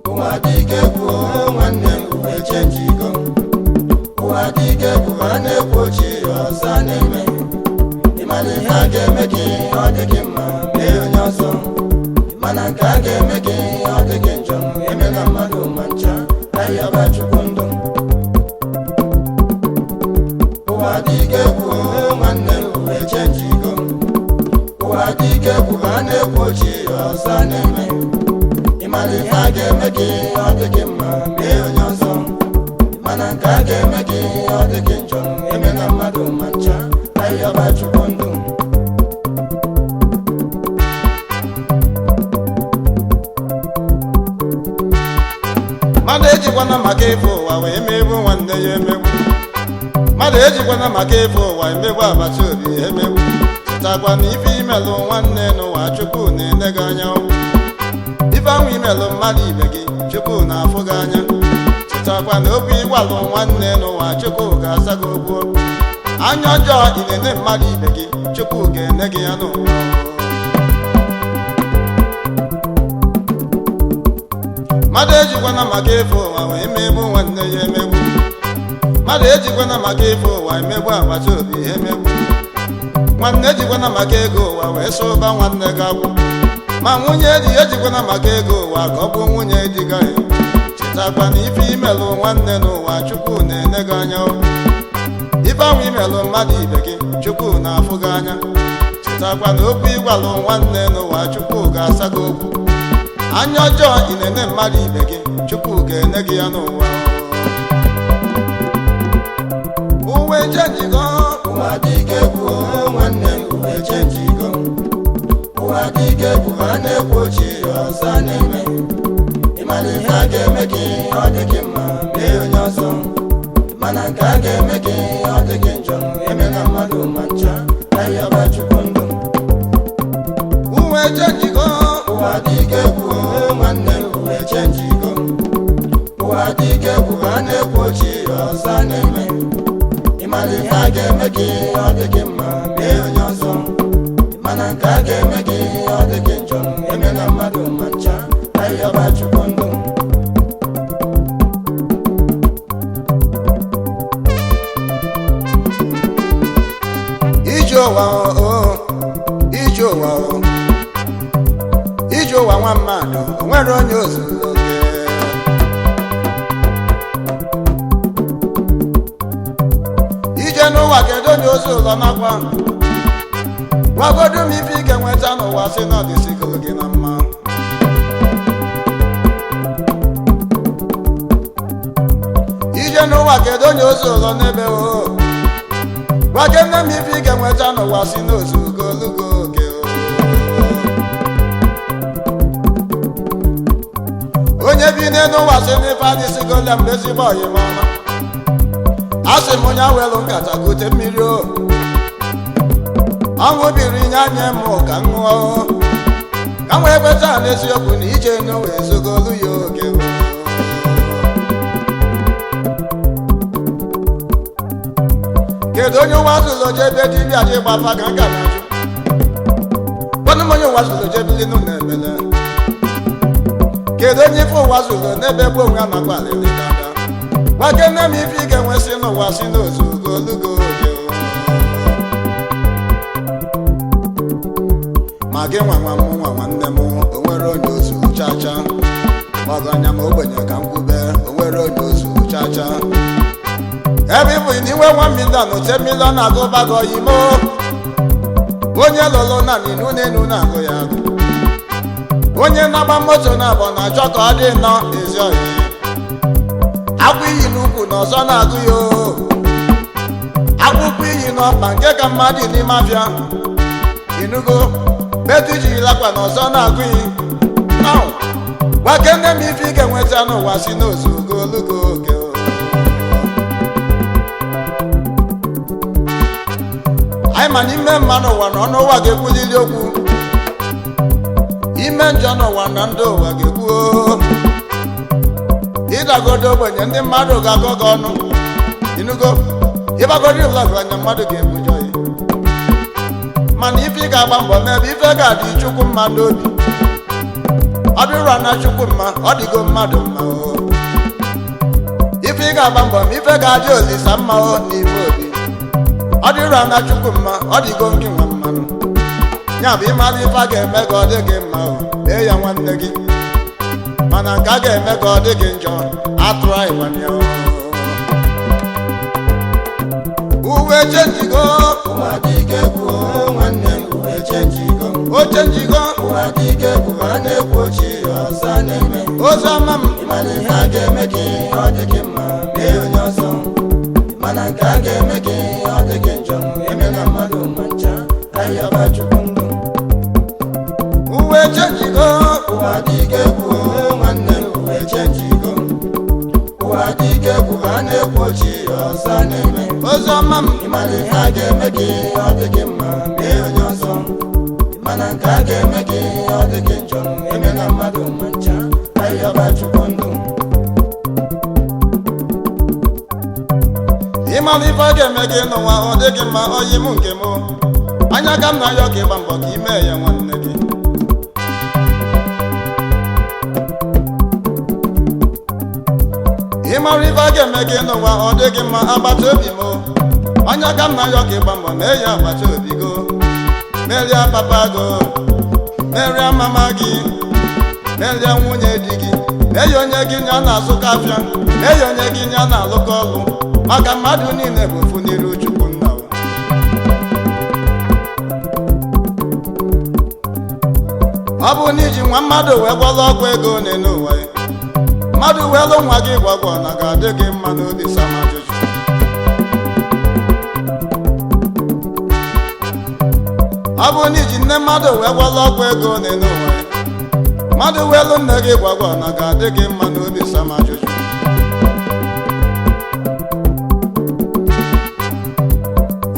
Ụwa dịka egwu o, nwanne m, ụwa echenjigo. Ụwa dịka egwu, a na-ekwu ochie ọzọ a na-eme. Ịmana ihe a ga-eme gị ọ dị gị mma, mee onye ọzọ. Mana nke a ga-eme gị ọ dị gị njọ, emela mmadụ ma ncha, ayọba Chukwu ndụ. Ụwa dịka egwu o, nwanne m, ụwa echenjigo. Ụwa dịka egwu, a na-ekwu ochie ọzọ a na-eme. Ịmara ihe a ga-eme gị ọ dị gị mma, mee onye ọzọ. Mana nke a ga-eme gị ọ dị gị njọ, emela mmadụ ma ncha, ayọba Chukwu ndụ. Mmadụ ejikwana maka ife ụwa wee megbu nwanne ya emegbu. Mmadụ ejikwana maka ife ụwa emegbu agbata obi ya emegbu. Chetakwa na ife imelụ nwanne n'ụwa, Chukwu na-ele gị anya. Ife ahụ imelụ mmadụ ibe gị, Chukwu na-afụ gị anya. Chetakwa na okwu ịgwalụ nwanne n'ụwa, Chukwu ga-asa gị okwu. Anya ọjọọ ị na-ene mmadụ ibe gị, Chukwu ga-ene gị ya n'ụwa. Mmadụ ejikwana maka ife ụwa wee megbu nwanne ya emegbu. Mmadụ ejikwana maka ife ụwa emegbu agbata obi ya emegbu. Nwanne ejikwana maka ego ụwa wee sụba nwanne gị akwụ. Ma nwunye di ejikwana maka ego ụwa ka ọ bụ nwunye di gị. Chetakwa na ife imelụ nwanne n'ụwa, Chukwu na-ene gị anya. Ife ahụ imelụ mmadụ ibe gị, Chukwu na-afụ gị anya. Chetakwa na okwu ịgwalụ nwanne n'ụwa, Chukwu ga-asa gị okwu. Anya ọjọọ ị na-ene mmadụ ibe gị, Chukwu ga-ene gị ya n'ụwa. Uwe chenjigo. Ụwa dịka egwu o, nwanne m, ụwa echenjigo. Ụwa dịka egwu, a na-ekwu ochie ọzọ a na-eme. Ịmara ihe a ga-eme gị ọ dị gị mma, mee onye ọzọ. Mana nke a ga-eme gị ọ dị gị njọ, emela mmadụ ma ncha, ayọba Chukwu ndụ. Uwe chenjigo. Ụwa dịka egwu o, nwanne m, ụwa echenjigo. Ụwa dịka egwu, a na-ekwu ochie ọzọ a na-eme. Ịmara ihe a ga-eme gị ọ dị gị mma, mee onye ọzọ. Mana nke a ga-eme gị ọ dị gị njọ, emela mmadụ ma ncha, ayọba Chukwu ndụ. Ije ụwa o, ije ụwa o, ije ụwa nwa mmadụ, o nwere onye ozuru oke. Ije n'ụwa, kedu onye ozu ụlọ nakwa gwagodu m ife ike nweta n'ụwa si na ọdịsigolo gị na mma. Ije n'ụwa, kedu onye ozu ụlọ n'ebe o? Gwa nne m ife ike nweta n'ụwa si n'ozugolugo oke o. Onye bi n'elu ụwa si n'ife adịsịgola mgbe ezigbo ọyị m ọma. A sị m onye welu nkata gote mmiri o. Ọnwụ biri nye anya m ka m ṅụọ o. Ka m wee kweta n'eziokwu na ije n'ụwa ezugolu ya oke o. Kedu onye ụwa zụlụ jebe dibịa ji gbafa ka nka na-ajụ? Gwanụ m onye ụwa zụlụ jebilinu na-emele. Kedu onye ife ụwa zụlụ n'ebe bụ onwe ya nakwa alịlị dada? Gwa nne m ife ị ga-enwe si n'ụwa si n'ozugolugo oge o. Ma gị nwa nwa m nwa nwanne m, o nwere onye ozu chacha. Ọganya ma ogbenye ka m kwube, o nwere onye ozu chacha. Ebe ịbụ na inwe 1 million, 10 million agụbago imo. Onye lụrụ na ninu n'enu na-agụ ya agụ. Onye na-agba moto na-abọ na-achọ ka ọ dị nnọọ ezi oyi. Akwụ iyi n'ukwu na ọzọ na-agụ ya o. Akwụkwọ iyi n'ọkpa nke ka mmadụ n'ime afịa. Inugo betu ji lakwa na ọzọ na-agụ iyi. Ahụ gwa nne m ife ị ga-enweta n'ụwa si n'ozugolugo oke o. Anyị ma n'ime mma n'ụwa na ọnụ ụwa ga-ekwulili okwu. Ime njọ n'ụwa na ndị ụwa ga-ekwu o. Ịdagodo ogbenye, ndị mmadụ ga-akọ gị ọnụ. Inugo ịgbagoro ụlọgụ anya, mmadụ ga-ebujọ ya. Mana ife ị ga-agba mbọ n'ebe ife ga-adị Chukwu mma n'obi, ọ dịrọ na Chukwu mma, ọ dịgo mmadụ mma o. Ife ị ga-agba mbọ ma ife ga-adị Olisa mma o n'ime obi, ọ dịrọ na Chukwu mma, ọ dịgo gị nwa mmanụ. Ya bụ, ịmara ife a ga-eme ka ọ dị gị mma o, mee ya nwanne gị. Mana nke a ga-eme ka ọ dị gị njọ, atụrụ anyị ya o. Uwe chenjigo. Ụwa dịka egwu o, nwanne m, uwe chenjigo. O chenjigo. Ụwa dịka egwu, a na-ekwu ochie, ọzọ na-eme. Ozi ọma m. Ịmara ihe a ga-eme gị ọ dị gị mma, mee onye ọzọ. Mana nke a ga-eme gị ọ dị gị njọ, emela mmadụ ma ncha. Ayọba Chukwu ndụ. Uwe chenjigo. Ụwa dịka egwu o, nwanne m, uwe chenjigo. Ụwa dịka egwu, a na-ekwu ochie, ọzọ na-eme. Ozi ọma m. Ịmara ihe a ga-eme gị ọ dị gị mma, mee onye ọzọ. Mana nke a ga-eme gị ọ dị gị njọ, emela mmadụ ma ncha. Ayọba Chukwu ndụ. Ịmara ife a ga-eme gị n'ụwa ọ dị gị mma, oyi m nke m, anya ka m na-ayọ ka ịgba mbọ ka ime ya nwanne gị. Ịmara ife a ga-eme gị n'ụwa ọ dị gị mma, agbata obi m, anya ka m na-ayọ ka ịgba mbọ mee ya agbata obi go, meria papa go, meria mama gị, meria nwunye di gị, mee ya onye gị ya na-azụkọ afịa, mee ya onye gị ya na-alụkọ ọlụ, maka mmadụ niile bụ ofu n'iru Chukwu nna o. Ọ bụ na iji nwa mmadụ wee gwọrọ ọgwụ ego n'elu ụwa ya, mmadụ wee lụ nwa gị gwagwọ, na ga-adị gị mma n'obi? Sama ajụjụ. Ọ bụ na iji nne mmadụ wee gwọrọ ọgwụ ego n'elu ụwa ya, mmadụ wee lụ nne gị gwagwọ, na ga-adị gị mma n'obi? Sama ajụjụ.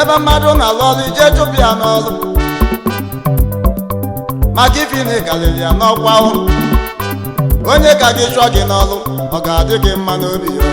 Ebe mmadụ na-alụ ọrụ, ije chụpụ ya n'ọrụ maka ifi na ịgalịrị ya n'ọkwa ahụ, onye ka gị chụọ gị n'ọrụ, ọ ga-adị gị mma n'obi ya?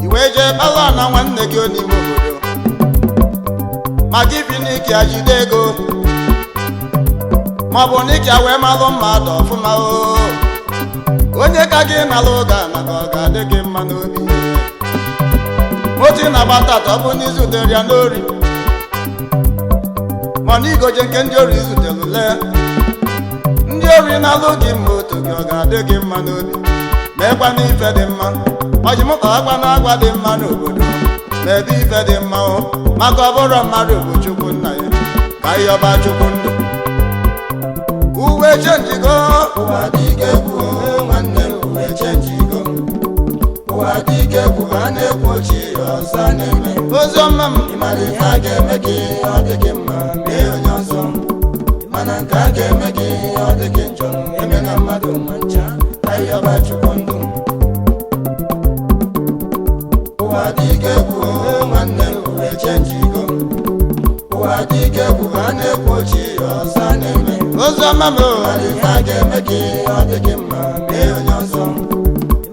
I wee jee kpala na nwanne gị n'ime obodo maka ifi na ike ya jide ego, maọbụ na ike ya wee malụ mmadụ ọfụma o, onye ka gị nalụ ga na ka ọ ga-adị gị mma n'obi ya? Otu ị na-agba tata, ọ bụ n'izutere ya n'ori, mana igoje nke ndị ori zutelu, lee ndị ori na-alụ gị mma otu gị, ọ ga-adị gị mma n'obi? Meekwa n'ife dị mma, ọjimụkpa agwa na agwa dị mma n'obodo, ma ebe ife dị mma o, maka ọ bụrụ mmadụ bụ Chukwu nna ya ka ịyọba Chukwu ndụ. Uwe chenjigo. Ụwa dịka egwu o, nwanne m, uwe chenjigo. Ụwa dịka egwu, a na-ekwu ochie, ọzọ na-eme. Ozi ọma m. Ịmara ihe a ga-eme gị ọ dị gị mma, mee onye ọzọ. Mana nke a ga-eme gị ọ dị gị njọ, emela mmadụ ma ncha. Ayọba Chukwu ndụ. Ụwa dịka egwu o, nwanne m, uwe chenjigo. Ụwa dịka egwu, a na-ekwu ochie, ọzọ na-eme. Ozi ọma m o. Ịmara ihe a ga-eme gị ọ dị gị mma, mee onye ọzọ.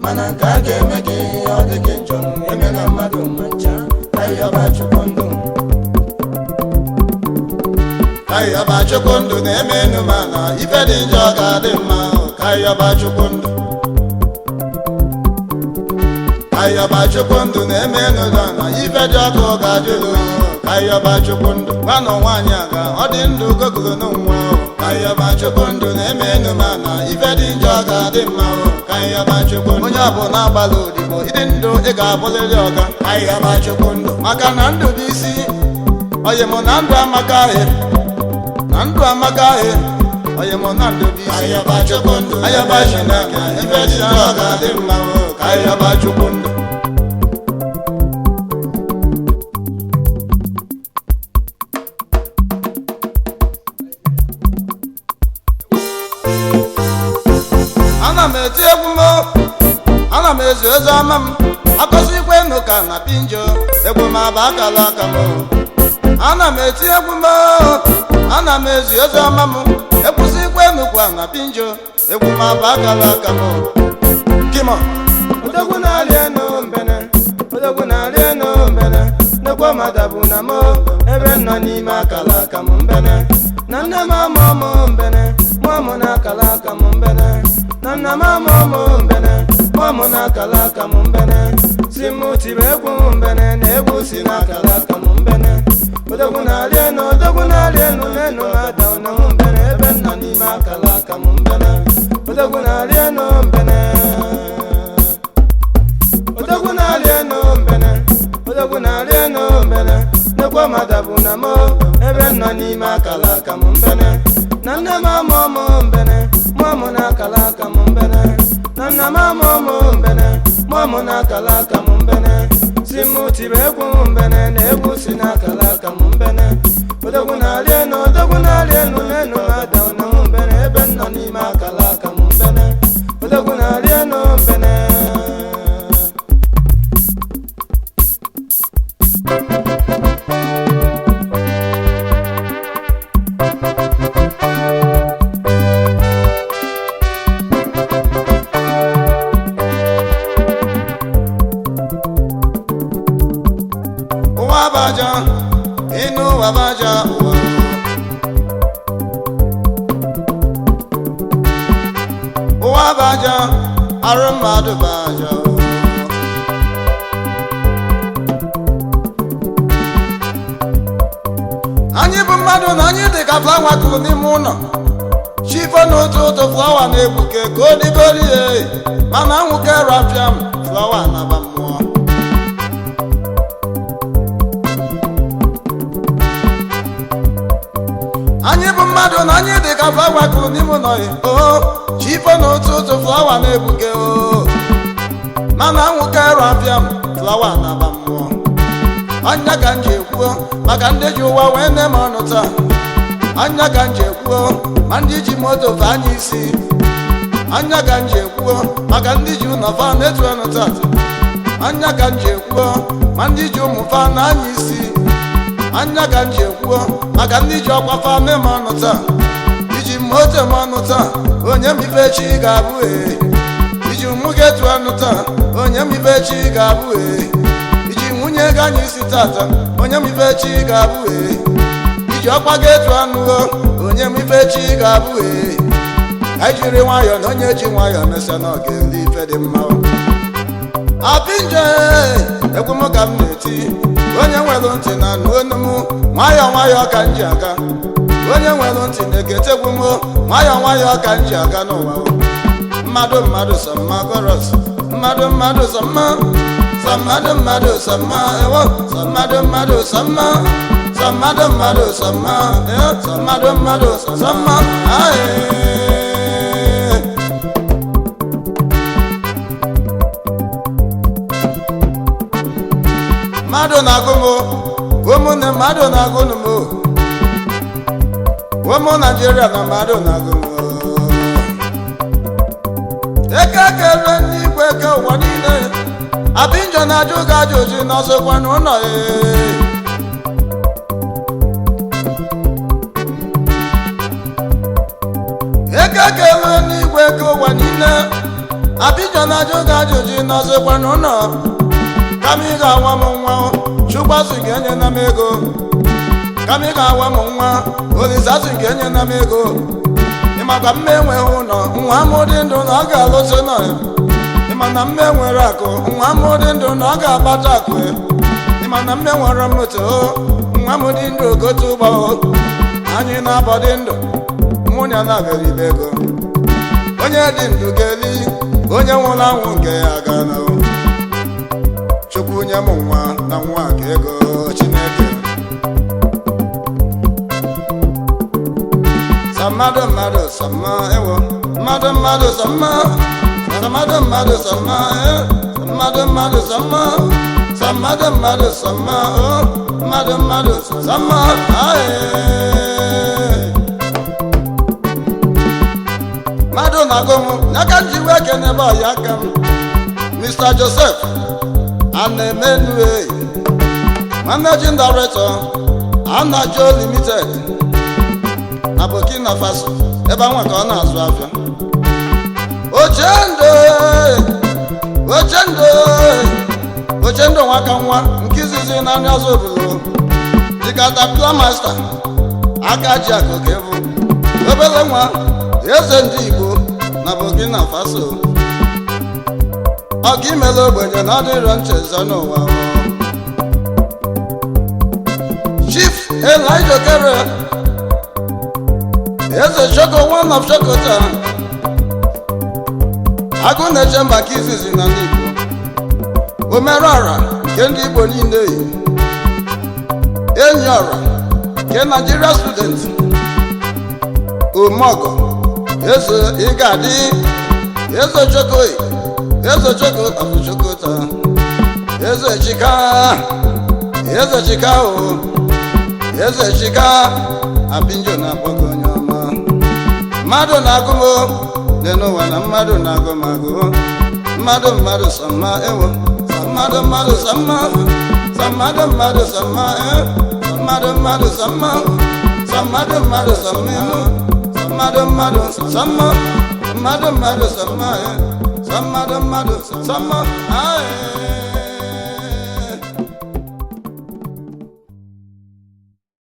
Mana nke a ga-eme gị ọ dị gị njọ, emela mmadụ ma ncha. Ayọba Chukwu ndụ. Ka ịyọba Chukwu ndụ na-eme enu, mana ife dị njọ ga-adị mma. Ka ịyọba Chukwu ndụ, ka ịyọba Chukwu ndụ na-eme enu, na ife dị ọkụ ga-ajụlụ oyi. Ka ịyọba Chukwu ndụ, gwanụ nwaanyị a ga ọ dị ndụ gogolo n'nwa. Ka ịyọba Chukwu ndụ na-eme enu, mana ife dị njọ ga-adị mma. Ka ịyọba Chukwu ndụ, onye ọbụla agbala odibo, ịdị ndụ ị ga-abụlịrị ọga. Ka ịyọba Chukwu ndụ, maka na ndụ bụ isi oyi mụ, na ndụ amaka ahịa, na ndụ amaka ahịa oyi mụ, na ndụ bụ isi. Ayọba Chukwu ndụ, ayọba Chineke, ife dị njọ ga-adị mma. Ka ayọba Chukwu ndụ. Ana m eti egwu m, ana m ezu ozi ọma m, akọsikwa enu ka na pinjo egwu m aba akala aka m. Ana m eti egwu m, ana m ezi ozi ọma m. Ekwusịkwa enukwu na pinjo egwu ma bụ akara aka m kimo. Odogwu na-arị enu mbene, odogwu na-arị enu mbene, nnekwu ọmada bụ na mụ ebe m nọ n'ime akara aka m mbene. Na nne m ama mụ mbene, mụọ mụ na akara aka m mbene. Na nna m ama mụ mbene, mụọ mụ na akara aka m mbene. Si mụ tibe egwu mbene, na egwu si na akara aka m mbene. Odogwu na-arị enu, odogwu na-arị enu, n'enu ada na mụ mbene, ebe m nọ n'ime akara aka m mbene. Odogwu na-arị enu mbene. Odogwu na-arị enu mbene, odogwu na-arị enu mbene, nnekwu ọmada bụ na mụ ebe m nọ n'ime akara aka m mbene. Na nne m ama mụ mbene, mụọ mụ na akara aka m mbene. Na nna m ama mụ mbene, mụọ mụ na akara aka m mbene. Si mụ tibe egwu mbene, na egwu si na akara aka m mbene. Odogwu na-arị enu, odogwu na-arị enu, n'enu ada na mụ mbene, ebe m nọ n'ime akara aka m mbene. Odogwu na-arị enu mbene. Ụwa abaja ịnụ ụwa abaja ụwa. Ụwa abaja arụ mmadụ baja. Anyị bụ mmadụ na anyị dị ka flawa kụrụ n'ime ụlọ chifo n'ụtụ ụtụ flawa na-egbuke ka o dịgorie, mana anwụke rafịam flawa na-aba mmụọ. Anyị bụ mmadụ na anyị dị ka flawa kụrụ n'ime ụlọ ya oo chifo n'ụtụ ụtụ flawa na-egbuke oo, mana anwụke rafịam flawa na-aba mmụọ. Anya ka m ji ekwuo maka ndị ji ụwa wee nne m ọnụ taa. Anya ka m ji ekwuo ma ndị ji moto fe anya isi. Anya ka m ji ekwuo maka ndị ji ụlọ fa na-etu ọnụ tata. Anya ka m ji ekwuo ma ndị ji ụmụ fa na-anya isi. Anya ka m ji ekwuo maka ndị ji ọkwa fa mee m ọnụ taa. Iji moto m ọnụ taa, onye m ife chi ga-abụ ee. Iji mụ ga-etu ọnụ taa, onye m ife chi ga-abụ ee. Iji nwunye gị anya isi tata, onye m ife chi ga-abụ ee. Iji ọkwa ga-etu ọnụ o, onye m ife chi ga-abụ ee. Ka anyị jiri nwayọọ na onye ji nwayọọ mesịa na ọ ga-eri ife dị mma o. Apinje egwu m ka m na-eti, onye nwere ntị na anụ onu m, nwayọọ nwayọọ ka m ji aga. Onye nwere ntị na-egete egwu m, nwayọọ nwayọọ ka m ji aga n'ụwa o. Mmadụ mmadụ sọ mma chorus, mmadụ mmadụ sọ mma, sọ mmadụ mmadụ sọ mma ewo, sọ mmadụ mmadụ sọ mma, sọ mmadụ mmadụ sọ mma, ewo, sọ mmadụ mmadụ sọ mma ae. Mmadụ na-agụ m, ụmụnne mmadụ na-agụ m, ụmụ Naijiria na mmadụ na-agụ m. Eke kere n'igwe ke ụwa niile, Abinjo na-ajụ gị ajụjụ n'ọsọkwa n'ụlọ ee. Eke kere n'igwe ke ụwa niile, Abinjo na-ajụ gị ajụjụ n'ọsọkwa n'ụlọ. Kama ị ga-awa m nwa, Chukwu asị gị enyela m ego. Kama ị ga-awa m nwa, Olise asị gị enyela m ego. Ị makwa mma enweghị ụlọ, nwa m dị ndụ na ọ ga-alụsị nọ ya. Ị ma na mma enwere akụ, nwa m dị ndụ na ọ ga-akpata akụ ya. Ị ma na mma enwere moto, nwa m dị ndụ gote ụgbọ. Anyị na-abọ dị ndụ, mụ na ya na-abịara ego. Onye dị ndụ ga-eli, onye nwụrụ anwụ nke ya ga-ana. Chukwu nye m nwa na nwa ka ego Chineke. Sọ mmadụ mmadụ sọ mma ewo, mmadụ mmadụ sọ mma, sọ mmadụ mmadụ sọ mma e, mmadụ mmadụ sọ mma, sọ mmadụ mmadụ sọ mma o, mmadụ mmadụ sọ mma ae. Mmadụ na-agụ m, ya ka m ji wee kene ebe ọya aka m. Mr. Joseph Anemenue, Managing Director, Anajo Limited, Na Burkina Faso, ebe anwa ka ọ na-azụ afịa. Ochendo, Ochendo, Ochendo, nwa ka nwa nke izizi na anya ọzọ obodo dị caterpillar master, aka ji akụ ka ịbụ obele nwa eze ndị Igbo na Burkina Faso. Ọka imela ogbenye na ọdịrọ nchezọ n'ụwa. Chief Elijah Okere, Eze Shoko, one of Shokota, agụ na-eche mba nke izizi na ndị Igbo, omerọra nke ndị Igbo niile yi, enyi ọra nke Nigeria student, omeọgọ eze, ị ga-adị. Eze Chokoi, Eze Choko of Chokota, Eze Chika, Eze Chika o, Eze Chika Abinjo na-akpọgo onye ọma. Mmadụ na-agụ m dị n'ụwa na mmadụ na-agụ m agụ. Mmadụ, mmadụ sọ mma, ewo, sọ mmadụ, mmadụ sọ mma, sọ mmadụ, mmadụ sọ mma, eh, sọ mmadụ, mmadụ sọ mma, sọ mmadụ, mmadụ sọ mma, ewo, sọ mmadụ, mmadụ sọ mma, mmadụ, mmadụ sọ mma, eh, sọ mmadụ, mmadụ sọ mma, aye.